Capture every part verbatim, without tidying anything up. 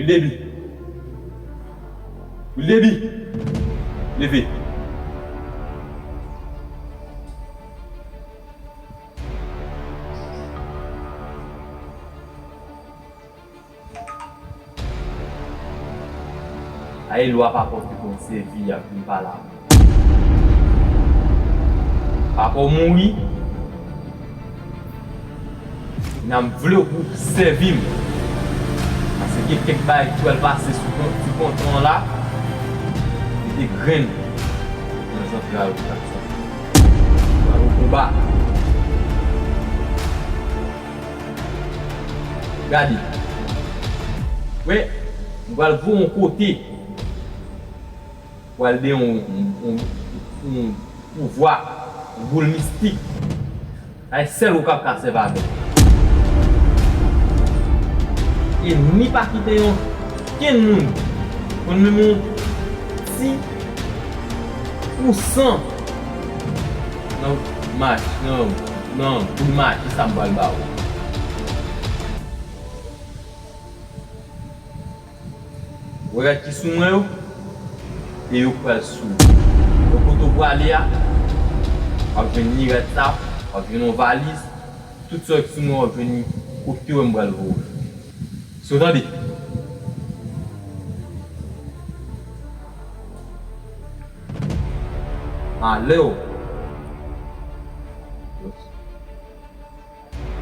Wildebi. Wildebi. Leve. Aye lwa pa pòte pou n sèvi ak nou pale avè w. Papa w mouri, nan m vle w pou sèvi m. Paske gen kèk bagay ki pral pase sou kon-, sou kontan an la, mete grenn nan zantray ou, Jackson. Pral gen konba. Gade. Wi, m pral voye w yon kote. Pral de yon, yon, yon, yon pouvwa, yon boul mistik. Sa e sèl ou k ap ka sèvi avè l. E ni pa kite yon kenn moun konn menm yon ti pousan nan mach, nan, nan boul maji sa m pral ba ou. Ou wè rad ki sou mwen yo, e yo k pral sou ou. Donk, kote w prale a, w ap jwenn ni rad sa, w ap jwenn yon valiz, tout sa ki sou mwen, w ap jwenn li kote w wè m pral voye w. Èske w tande? Alè w.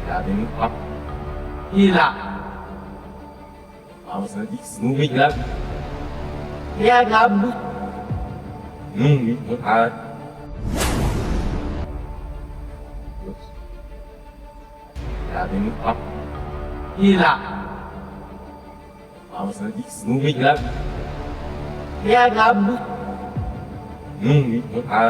Gade nou ap. Ki la? Avanse nan X. Nou wi, grab. Li a grab. Nou wi, nou a. Gade nou ap. Li la. Avanse nan X. Nou wi, grab. Li a grab. Nou wi, nou a.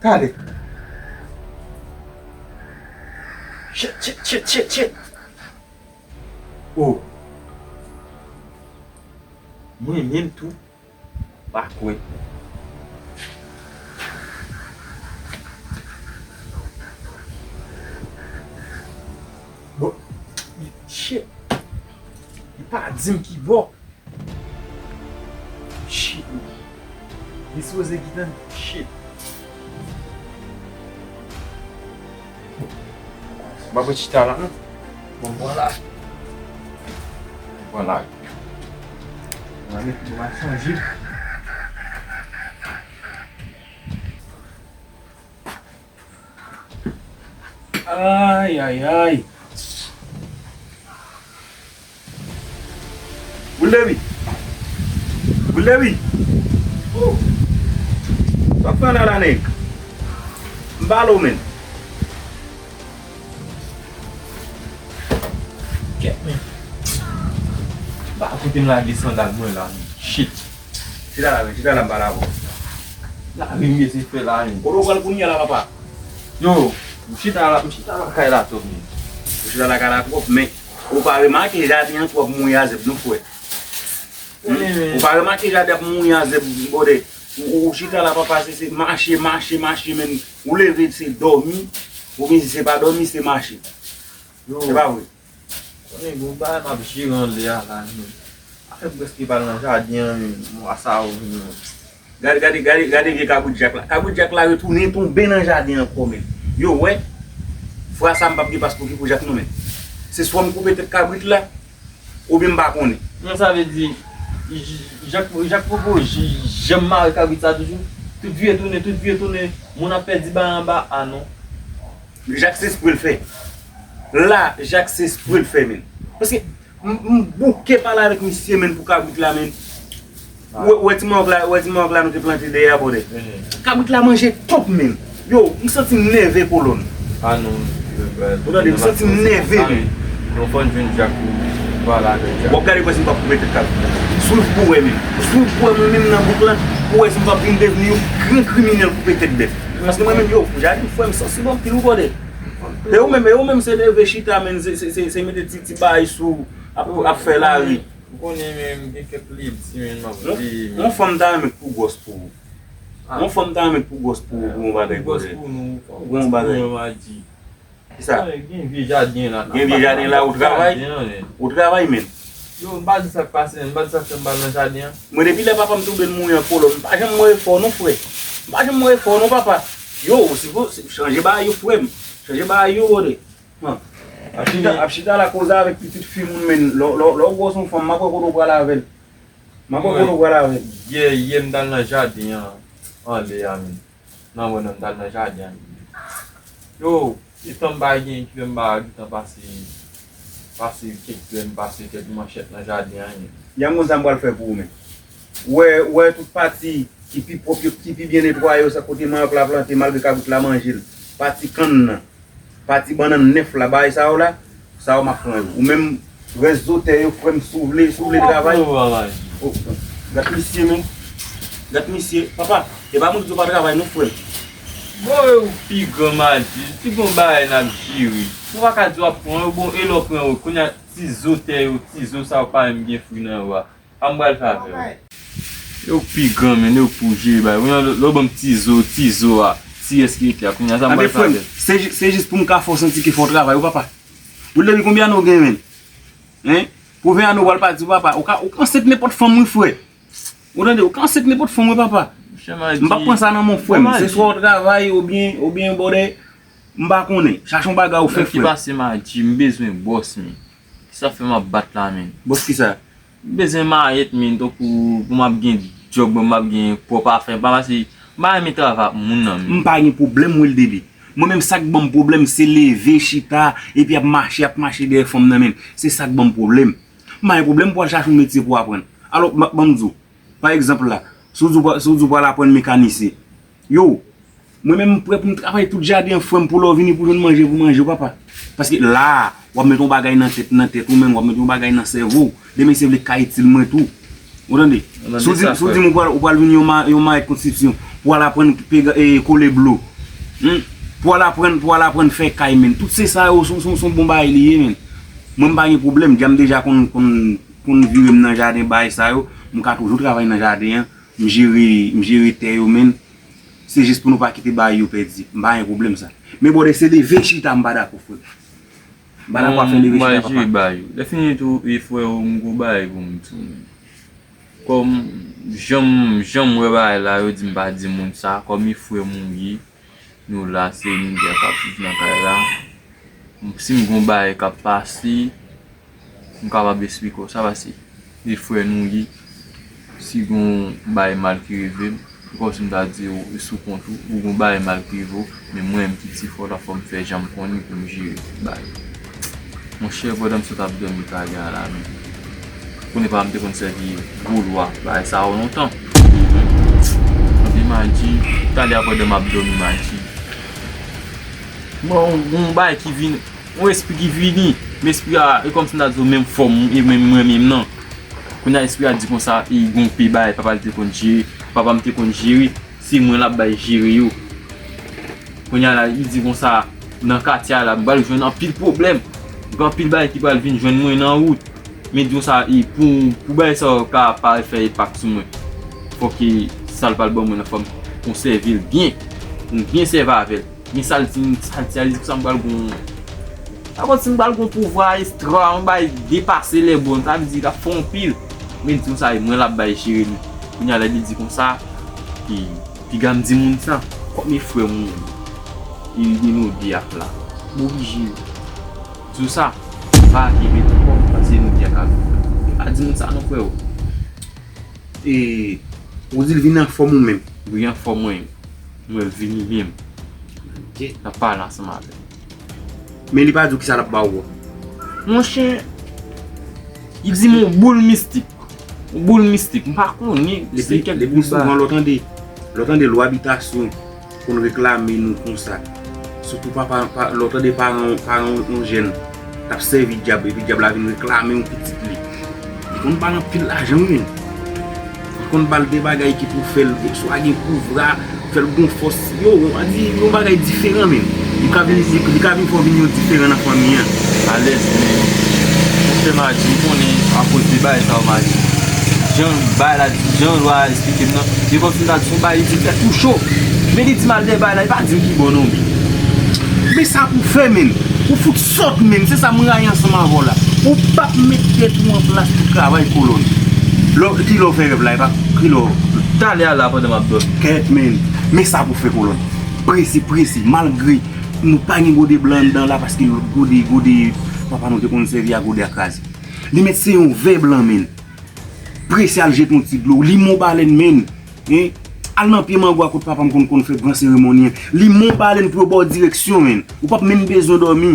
Gade. Shit, shit, shit, shit, shit. Oh. Mwen menm tou. Pa kwè. Bon, shit. Li pa di m ki bò. Shit. Li sipoze gentan. Shit. M pa pran chita la, non. Bon, vwala. Vwala. Mwen, mwen, mwen chanje. Ay, ay, ay. Boul de wi. Boul de wi. Ou. Sa w ap fè la la, nèg? M pale w, menn. Kèt, menn. Ba kote m lage sandal mwen la, menn. Shit. Chita la, menn. Chita la, m pale avè w. Lari m ye se fè la, menn. Kote w pral kounye a la, papa? Yo, m chita la, m chita lakay la twòp, menn. Ou chita lakay la twòp, men ou pa remake jaden an twòp mouri a zèb, non, frè? Wi, men ou pa remake jaden ap mouri a zèb, bòdè? Ou, ou, ou chita la, papa, se, se mache, mache, mache, menn. Ou leve, se dòmi. Oubyen si se pa dòmi, se mache. Yo. Se pa vre? Konnen gen yon bagay m ap jere anlè a la, menn. Afè m prèske pa al nan jaden an, menn. Mwa sa yo, menn. Gade, gade, gade, gade vye kabrit Jak la. Kabrit Jak la retounen tonbe nan jaden an ankò, menn. Yo, wè. Fwa sa m p ap gen pas pou ki pou Jak non, menn. Se swa m koupe tèt kabrit la, oubyen m pa konnen. Non, sa vle di, J-, Jak, Jak poko j-, janm mare kabrit sa toujou. Tout vire tounen, tout vire tounen, moun ap pèdi bay anba, a non. Jak se espre l fè. La, Jak se espre l fè, menn. Paske m, m bouke pale avèk misye, menn, pou kabrit la, menn. Ou wè, ou wè ti manwòk la, ou wè ti manwòk la nou te plante dèyè a, bòdè. Kabrit la manje twòp, menn. Yo, m santi m nève, kolòn. A non, ou tande, m santi m nève, menn. Non, fò n jwenn Jak pou pale avèk Jak. W ap gade pou wè si m p ap koupe tèt kabrit la. Swiv pou wè, menn. Swiv pou wè mwen menm nan bouk la, pou wè si m p ap vin devni yon gran kriminèl koupe tèt bèf. Paske mwen menm, yo, Jadin, frè m, sansib anpil, ou konnen. E ou menm, e ou menm, se leve chita, men, se, se, se, se mete ti, ti bagay sou, ap, ap fè lari. Ou konnen, men, m gen kèk lib, si, men, m ap Yon, li, yon fanm ta renmen pou gwòs pou ou. Yon fanm ta renmen pou gwòs pou ou, pou yon bagay, pou gwòs pou nou, pou yon bagay. Kisa? Gen vye jaden la. Gen vye jaden la, ou travay? Ou travay, men. Yo, m pa di sa k pase, m pa di sa k fè m pa al nan jaden an. Mwen, depi lè papa m tonbe, l mouri an kolon, m pa janm wè efò w non, frè. M pa janm wè efò w non, papa. Yo, ou sipoze chanje bagay yo, frè m. Chanje bagay yo, brother. Ap chita, ap chita la koze avèk pitit fi moun, men lè, lè, lè w gwòs yon fanm, m ap wè kote w pral avè l. M ap wè kote w pral avè l. Yè, yè m t al nan jaden an, anlè a, men. Nan mwen, nan m t al nan jaden an. Yo, gentan m pa gen, ki fè m pa gentan pase, pase kèk grenn, pase kèk manchèt nan jaden an, men. Yann, konn sa m pral fè pou ou, men. Ou wè, ou wè tout pati ki pi pwòp yo, ki pi byen netwaye yo, sa kote manyak la plante, malgre kabrit la manje l. Pati kann nan. Pati bannann nèf la, bagay sa yo la, sa yo m ap pran yo. Ou menm, rès zotè yo, frè m, si w vle, si w vle travay. Oh, gad misye, men. Gad misye. Papa, e pa mwen ki di w pa travay non, frè m. Bon, e ou pi gran, Maji, pi gon bagay n ap jere. Ou pa ka di w ap pran yo, bon, e lè w pran yo, kounye a, ti zotè yo, ti zo sa yo pa menm gen fwi nan yo a. Sa m pral fè avè yo? Yo pi gran, men, yo pou jere bagay. Kounye a, lè w ban m ti zo, ti zo a, ti rès ki rete a, kounye a, sa m pral fè avè l? Se ji-, se jis pou m ka fè w santi ke fò w travay, wi, papa. Ou depi konbyen ane w gen, men? Hein? Pou ven ane w pral pati, wi, papa. Ou ka, ou ka ansent nenpòt fanm, wi, frè. Ou tande? Ou ka ansent nenpòt fanm, wi, papa. M p ap pran sa nan men w, frè m. Se swa w travay, oubyen, oubyen, brother, m pa konnen. Chache yon bagay ou fè, frè m. Ki pase, Maji? M bezwen bòs, men. Sa fè m ap bat la, men. Bòs kisa? M bezwen mayèt, men, tankou pou m ap gen djòb, m ap gen pwòp afè. Pa pase, m pa renmen travay ak moun nan, men. M pa gen pwoblèm, Wildebi. Mwen menm, sa k ban m pwoblèm, se leve, chita, epi ap mache, ap mache dèyè fanm nan, men. Se sa k ban m pwoblèm. M pa gen pwoblèm pou al chache yon metye pou aprann. Alò, m ap, ban m di w, pa egzanp la, si w di w pral, si w di w pral aprann mekanisyen, yo, mwen menm, m prè pou m travay tout jaden an, frè m, pou lè w vini pou jwenn manje pou manje w, papa. Paske la, w ap met yon bagay nan tèt, nan tèt ou menm, w ap met yon bagay nan sèvo w. Demen, se vle k ka itil mwen tou. Ou tande? Si w di, si w di m ou pral, ou pral vin yon ma-, yon mayèt konstriksyon, pou w al aprann pega, e, kole blo. Hmm? Pou w al aprann, pou w al aprann fè kay, men. Tout se sa yo, se, se, se yon bon bagay li ye, men. Mwen, m pa gen pwoblèm. Dja m deja konn, konn, konn vire m nan jaden bagay sa yo. M ka toujou travay nan jaden an. M jere, m jere tè yo, men. Se jis pou nou pa kite bagay yo pèdi. M pa gen pwoblèm sa. Men, brother, se leve chita m pa dakò, frè. M pa dakò afè leve chita, papa. Bon, m pral jere bagay yo. Lè fini tou, e frè yo, m gon bagay pou m di w, men. Kòm jan m, jan m wè bagay la, yo di m pa di moun sa, kòm e frè m ou ye, nou la, se nou de a k ap viv nan kay la. Si m gon bagay k ap pase, m kapab esplike w sa, paske e frè nou ye. Si gon bagay mal ki rive m, se kòmsi m ta di w, e sou kont ou, ou gon bagay mal ki rive w, men mwen menm ki ti frè w la, fò m fè jan m konnen pou m jere bagay. Monchè, pandan m sot ap dòmi talè a la, men. Konnen pa m te konn sèvi gwo lwa, bagay sa yo lontan. Anpi Maji, talè a pandan m ap dòmi, Maji. Bon, yon bagay ki vin, yon espri ki vini, men espri a, e kòmsi m ta di w menm fòm, e menm mwen menm nan. Kounye a espri a di konsa, e gon pe bagay papa l te konn jere, papa m te konn jere, se mwen l ap bay jere yo. Kounye a la, li di konsa, nan katye a la, m pral jwenn anpil pwoblèm. Gen anpil bagay ki pral vin jwenn mwen nan wout. Men di konsa, e pou, pou bagay sa yo ka pa fè enpak sou mwen, fòk e sa l pral ban mwen nan fòm konsève l byen, pou m byen sèvi avè l. Men sa l di, sa l di, sa l di konsa m pral gon, pa kont si m pral gon pouvwa ekstra, yon bagay depase lè bon, sa vle di l ap fè anpil. Men l di konsa, e mwen l ap bay jere li. Kounye a lè li di konsa, e piga m di moun sa, kòm e frè m ou ye, e nou de a k la. M oblije di w sa, pa gen met ankò, paske nou de a k ap viv la. E pa di moun sa non, frè o. E, ou di l vin anfòm ou menm? Wi, anfòm mwen. Mwen vini menm. Ok. N ap pale ansanm avè l. Men li pa di w kisa l ap ba ou an. Monchè, li di m yon boul mistik. Yon boul mistik. M pa konnen. Se kèk boul ba. Depi souvan lè w tande, lè w tande lwa bitasyon konn reklame nou konsa. Sitou papa, pa, lè w tande paran, paran yon jèn t ap sèvi dyab, epi dyab la vin reklame yon pitit li. Li konn ba l anpil lajan, wi, men. Li konn ba l de bagay ki pou fè l, swa gen pouvwa, Fè l gon fòs. Yo, a di yon bagay diferan menm. Li ka vin, li, li ka vin fè w vin yon diferan nan fanmi an. Alèz, men. Monchè Madi, ou konnen akoz de bagay sa yo, Madi. Jan bagay la, jan lwa a eksplike m nan, se kòmsi m ta di se yon bagay li di m fè tou cho. Men li di m al dèyè bagay la, li pa di m ki bò non, men. Men sa pou fè, menn. Ou fout sòt, menn. Se sa m rayi ansanm avè w la. Ou p ap met tèt ou an plas pou travay, kolòn. Lè, kilè w fè rèv la, e pa kilè w. Talè a la pandan m ap dòmi. Kèt, menn. Men sa pou fè, kolòn. Prese, prese, malgre nou pa gen gode blan anndan la, paske lòt gode, gode papa nou te konn sèvi a, gode a kraze. Li mèt se yon vè blan, menn. Prese al jete yon ti dlo. Limon balèn, menn. Hein? Al nan pye mango a kot papa m konn, konn fè gran seremoni an. Limon balèn pou yo ba w direksyon, menn. Ou p ap menm bezwen dòmi.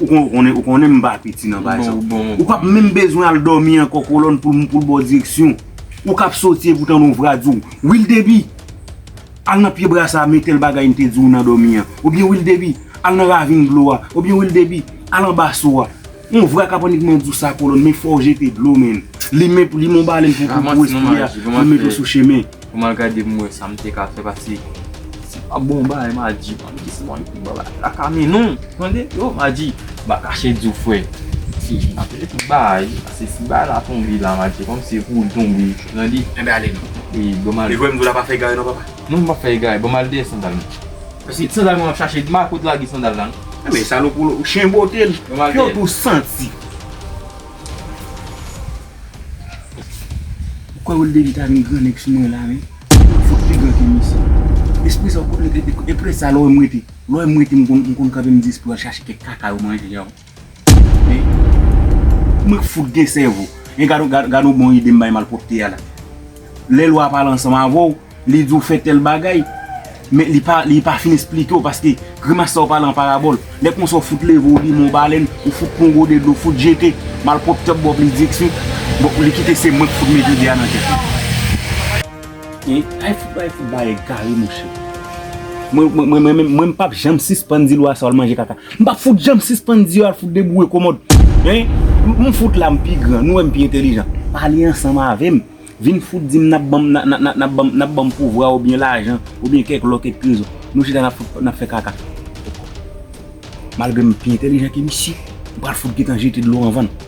Ou kon-, ou konnen, ou konnen m pa piti nan bagay sa. Bon, bon. Ou p ap menm bezwen al dòmi ankò, kolòn, pou l, pou l ba w direksyon. Ou k ap soti epoutan nou vra di w, Wildebi, al nan pye bra sa a, men tèl bagay m te di w nan dòmi an. Oubyen Wildebi, al nan ravin dlo a. Oubyen Wildebi, al anba so a. Yon vra k ap annik mwen di w sa, kolòn, men fò w jete dlo, menn. Li men, limon balèn pou, pou, pou espri a, pou l mete w sou chemen. Pou m al gade pou m wè sa m te ka fè, paske se pa bon bagay, Madi, man, ki se mwen ki bon bagay la ka mennen w, tande, yo, Madi, m pa kache di w, frè. Si, m ap fè tout bagay, paske si bagay la tonbe la, Madi, kòm se pou l tonbe, tande. Enben, ale non. E, bon, m ale. E jwè m di w la pa fè egare non, papa. Non, m pa fè egare, bon, m al dèyè sandal mwen. Paske sandal mwen m ap chache, m pa kote lage sandal la, non. Enben, salopoulo, ou chen bote l. Bon, m al dèyè. Pye w tou santi. Ou kwè Wildebi ta vin gran nèg sou mwen la, men? Mwen fout pi gran ke misye. Espri sa, e, e, e, e, e, sa, lè w wè m rete, lè w wè m rete, m konn, m konn kanpe, m di espri al chache kèk kaka yo manje, yo. Men, mwen fout gen sèvo. Men gad, gad, gad yon bon ide m bay malpwòpte a la. Lè lwa a pale ansanm avè w, li di w fè tèl bagay, men li pa, li pa fin esplike w, paske grimas sa w pale an parabòl. Lè konsa w fout leve w limon balèn, ou fout pran yon gode dlo, fout jete, malpwòpte ap ba w plis direksyon. Bon, li kite se mwen k fout mete ide a nan tèt li. E, ay fout, ay fout bagay egare, monchè. Mwen, mwen, mwen, mwen, mwen, mwen, m p ap janm sispann di lwa sa w al manje kaka. M p ap fout janm sispann di yo al fout deboure komòd. Hein? M, m fout la, m pi gran, nou wè m pi entèlijan. Pale ansanm avè m. Vin fout di m n ap ban m, n a, n a, n a, n ap ban m, n ap ban m pouvwa oubyen lajan, oubyen kèk lò, kèk trezò. Nou chita n ap fout, n ap fè kaka. Malgre m pi entèlijan ke misye, m pral fout gentan jete dlo anvan l.